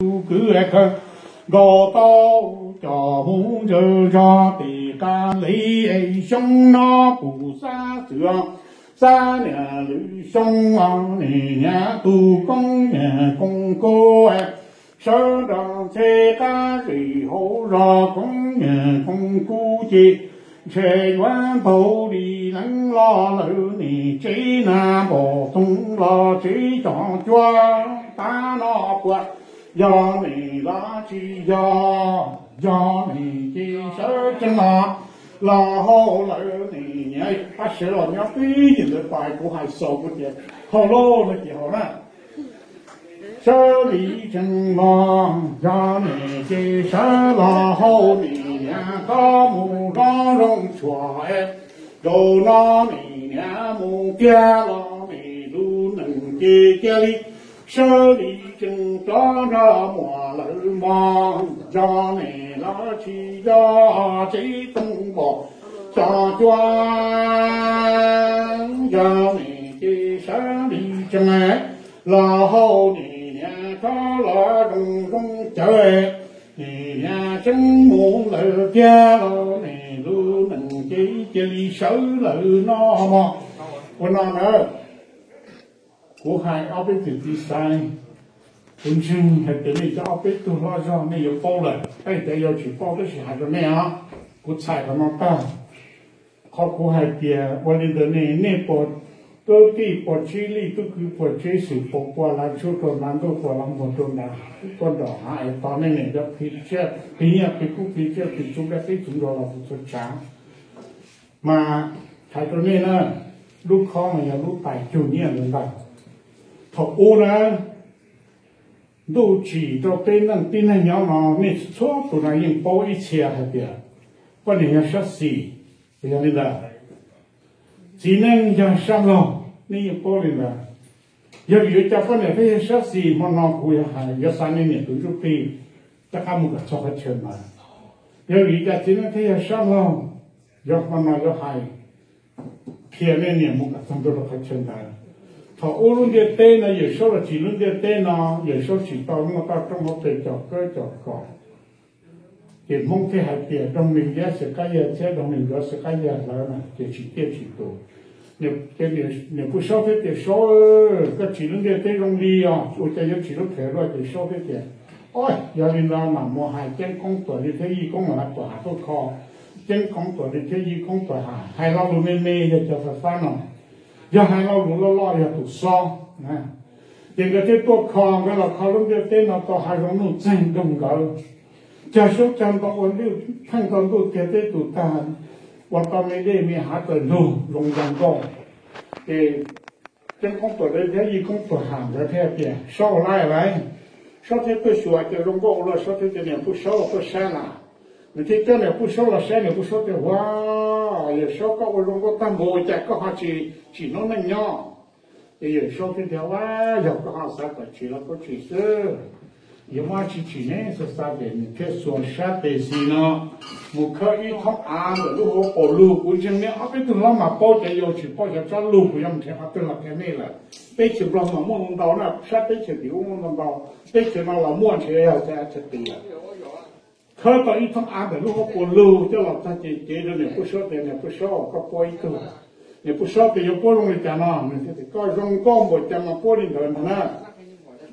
kwv khaws nkaus tau cov hmoov ntsawg zog tim qab li xyoo no kuv xab xwm xab niam lwm xyoo os nim niam tus koob niam koob kub sawv nrog ntxhe qab zim hauv zos koob niam koob kub ces ntshe yuav npaug li leev los lawm nim tsev na npaum toog los tsev cov cuab tab no puas yog nim los tsis yog, yog nim ces sawv tsees los los hauj lwm nim niam pab sawv los nyob pib ntawd pais kuv hais xaus kuv tias haus lauj no ces haus na. Sawv li tsees mog, yog nim ces sawv los hauj nim niam koj mus zoo zoo tshuam es rau no nim niam mus tiag los nim lub neej ces cia li sawv li tsees rov nrog muam lawm mog, yog nim los tsis yog tsev tooj npaum cov cuab, yog nim ces sawv li tsees los hauj nim niam rov los zoo zoo cawv nim niam tseeb mus lawm tiag los nim lub neej ces cia li sawv lawm no mog. Ua no na, kuv hais ob peb tug txiv xaiv, kuv ntseeg hais tias nej cov ob peb tug hlob zog nej yuav paub lawm, tej cov yau tsis paub tab sis hais rau nej os, kuv txhais qhov no tag. Qhov kuv hais tias ua li ntawd ne, nej puas tub tij puas tsib lij tub kwv puas tsib xwm puas pua lav tshuaj rau hnav ntuj puas lav muag rau nram tuaj nraum hav es tos nej niam cov phi tsiaj phi nyiaj phi kub phi tsiaj phi txuv dab peb txuv nrog los txhua tsav. Mas hais rau nej na, lub khob mas yog lub tais cug nyiaj ntawd ntag. Thaum ub na, ntuj tsim rau peb neej tib neeg nyob no nej txhua tus no yeej paub ib txhia hais tias poj niam yog sab xis, yog li ntawd. Txiv neej yog sab laug, nej yeej paub li ntawd. Yog vim li cas poj niam thiaj yog sab xis hmo no kuv yuav hais, yuav xa nej niam tus ntsuj plig rov qab mus kom txog qhov chaw ntawd. Yog vim li cas txiv neej thiaj yog sab laug, yog hmo no yuav hais qhia nej niam mus kom txog ntua rau qhov chaw ntawd. Thaum ub lub ntiaj teb no Yawm Saub los tsim lub ntiaj teb no, Yawm Saub tsim tau muaj toj roob hauv pes cov kawb cov kom. Ces Hmoob thiaj hais tias doog nws yab xwm qab yag thiab doog nws ncuav xwm qab yag hlawv na, ces tsis tiaj tsis tus. Ces niam Pub Saub thiaj tias Saub, koj tsim lub ntiaj teb zoo li os, ua cas yuav tsim lub phem luaj? Ces Saub thiaj tias, o, yog li no mam mus hais Ceeb Koob Tuam Lis thiab Yij Koob Tuam Ham tuaj kho. Ceeb Koob Tuam Lis thiab Yij Koob Tuam Ham hais lo lus me me yog cov fais fab no, yog hais lo lus loj loj yog tus xob. Ces nkawd thiaj tuaj kho, nkawd los kho lub ntiaj teb no tau hav zoov nuj txeeg doog nkawd, cog suab cog ntoo ua lwj pheej tau ntuj tiag teb tus tag, ua tau me dej me hav tawm ntug zoo zoo nkauj. Ces Ceeb Koob Tuam Lis thiab Yij Koob Tuam Ham nkawd thiaj tias Saub ua laj lawm. Saub thiaj tuaj xyuas ces zoo nkauj ua luaj, Saub thiaj tias niam Pub Saub los tuaj saib las. Nws thiaj coj niam Pub Saub los saib, niam Pub Saub tias ua, Yawm Saub koj ua zoo nkauj tag npaum cas koj ho tsis tsim noob neej nyob? Ces Yawm Saub thiaj tias ua, yog koj ho xav kom tsim los koj tsim xwb, yuav muab tsis tsim ne. Xav xav ces nws thiaj xuas sab tes xis no mus khawb ib thoob av ntawm lub hauv paus lug. Kuv ntseeg nej ob peb tug hlob mas paub, cov yau tsis paub cov tsob lug, kuv yuav mus nrhiav qhov twg los qhia nej lawm. Teb chaws Nplog mas muaj ntau ntau na, sab teb chaws tim ub muaj ntau ntau, teb chaws no los muaj ntshe yog chaw qis lawm. Khawb tau ib thoob av ntawm lub hauv paus lug coj los txog ces cev rau niam Pub Saub tias niam Pub Saub, koj puab ib tug. Niam Pub Saub tias yuav puab zoo li cas no? Nws thiaj tias koj zoo nkauj npaum cas mas puab li ntawd ntag na.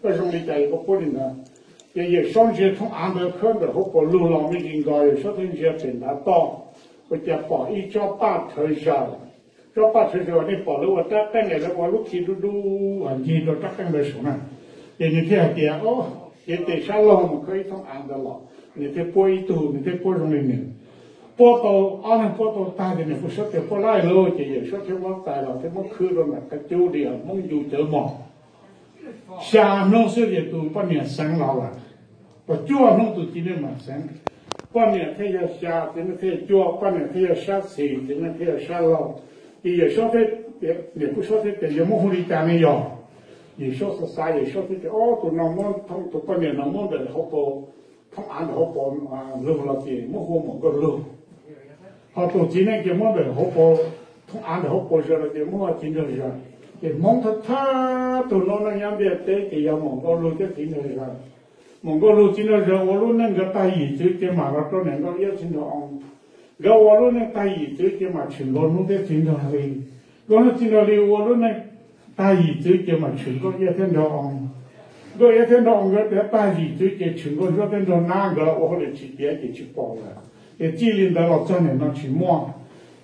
Koj zoo li cas yuav koj puab li ntawd. Ces Yawm Saub ntsia thoob av ntawd khawb ntawm hauv paus lug los me ntsis nkaus, Yawm Saub thiaj ntsia pem ntav toj, ua cas pom ib tsob paj rhawv zaws. Tsob paj rhawv zaws nej pom lawv ua rab qeej, lawv ua lub khi dub dub ncig rau rab qeej ntawd saum na. Ces nws thiaj hais tias o, cev tes sab laug mus khawb ib thoob av ntawd los. Nws thiaj puab ib tug, nws thiaj puab zoo li nws. Puab tau ob leeg puab tau tag ces niam Pub Saub tias puab laij lauj, ces Yawm Saub thiaj muab tais los thiaj muab khwb rau ntawm qhov cub li Hmoob ncu cawv mos. Xya hnub xwb ces tus poj niam xeev los lawm. Tau cuaj hnub tus txiv neej mam xeev. Poj niam thiaj yog xya, txiv neej thiaj yog cuaj, poj niam thiaj yog sab xis, txiv neej thiaj yog sab laug. Ces Yawm Saub thiaj, niam Pub Saub thiaj tias yuav muab hu li cas ne yog? Yawm Saub xav xav, Yawm Saub thiaj tias o, tus no muab, tus poj niam no muab ntawm hauv paus, thoob av ntawm hauv paus lug los ces muab hu Muam Nkauj Lug. Ho tus txiv neej ces muab ntawm hauv paus, thoob av ntawm hauv paus zaws los ces muab Txiv Nraug Zaws. Ces Hmoob thawj thawj tug noob neej nyob ntiaj teb ces yog Muam Nkauj Lug thiab Txiv Nraug Zaws. Mus Nkauj Lug txiv nraug Zab ua lub neej nkawd tag yim txwv ces mam los rau niam Nkauj Iab txiv nraug Oo. Nkawd ua lub neej tag yim txwv ces mam tshwm Nkauj Hnub thiab txiv nraug Hli. Nkauj Hnub txiv nraug Hli ua lub neej tag yim txwv ces mam tshwm Nkauj Iab thiab nraug Oo. Nkauj Iab thiab nraug Oo nkawd tiav tag yim txwv ces tshwm Nkauj Zuab thiab nraug Nab, nkawd los ua hauj lwm tsis tiav ces tsis pom lawm. Ces txij li ntawd los txog niam no tsis muaj.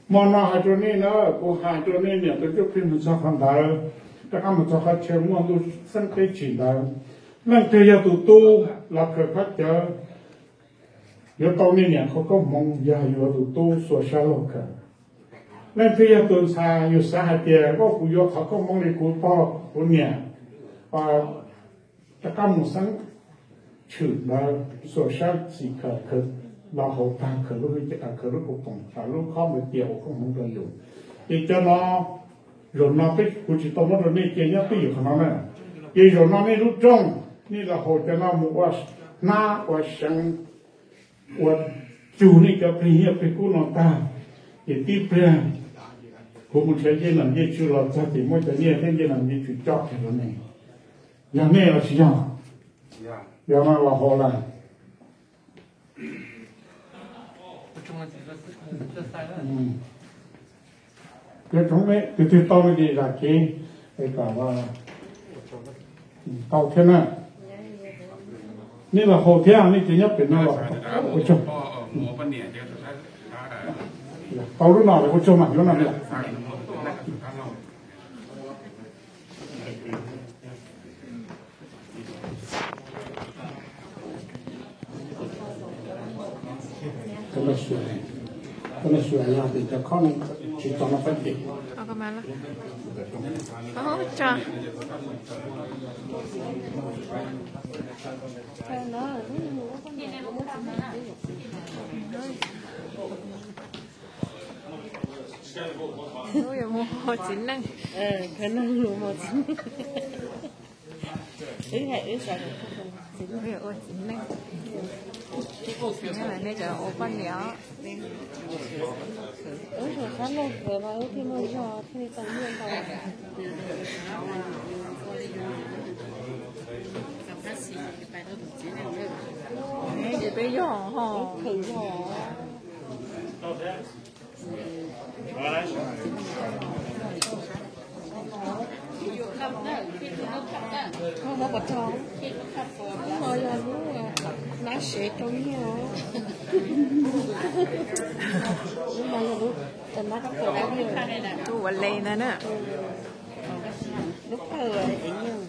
Hmo no hais rau nej na, kuv hais rau nej niam tus ntsuj plig mus txog qhov ntawd, rov qab mus txog qhov chaw muaj ntuj xeeb teb tsim ntawd. Leej twg yog tus tub los khaws khaub cawv, yuav tau nej niam qhov koob hmoov, yog yuav tus tub xuas sab laug khaws. Leej twg yog tus ntxhais yus xav hais tias, Koj, kuv yuav qhov koob hmoov li kuv pog kuv niam, rov qab mus xeeb tshwm ntawd, xuas sab xis khaws, khaws los haus tag, khaws lub hwj chim, khaws lub kua poom, khaws lub khob ntawd cia ua koob hmoov rau yus. Ces cov no, zaum no peb, kuv tsis tau muab rau nej cia, nyob twj ywm qhov no na. Ces zaum no nej lub rooj, nej los haus cov no mus ua hnab ua seev, ua cug nej cov plig nyiaj plig kub no tag, ces tib pliag kuv mus nrhiav ncej nom ncej tswv los txog ces muab cov nyiaj thiab ncej nom ncej tswv coj kiag rau nej. Yog nej los tsis yog? Yog no los haus lawm. Cov tsoom me tus twg tau no ces zam kev es kom tau thiab na. Nej los haus thiab, nej ces nyob pem no los ua tsaug. Tau lub no los ua tsaug mas yuav no. Koj no xyuas yog tias cov khob no tsis txog no pab ces. Lub yuav mus haus txiv neej. Ua txiv neej. Nej cov ua poj niam. Ces peb yog ho. Lub no yog lub nab sev rau nyiaj os. Lub no yog lub nab rau nyiaj. Lub ua le na na. Lub pawg es nyiaj.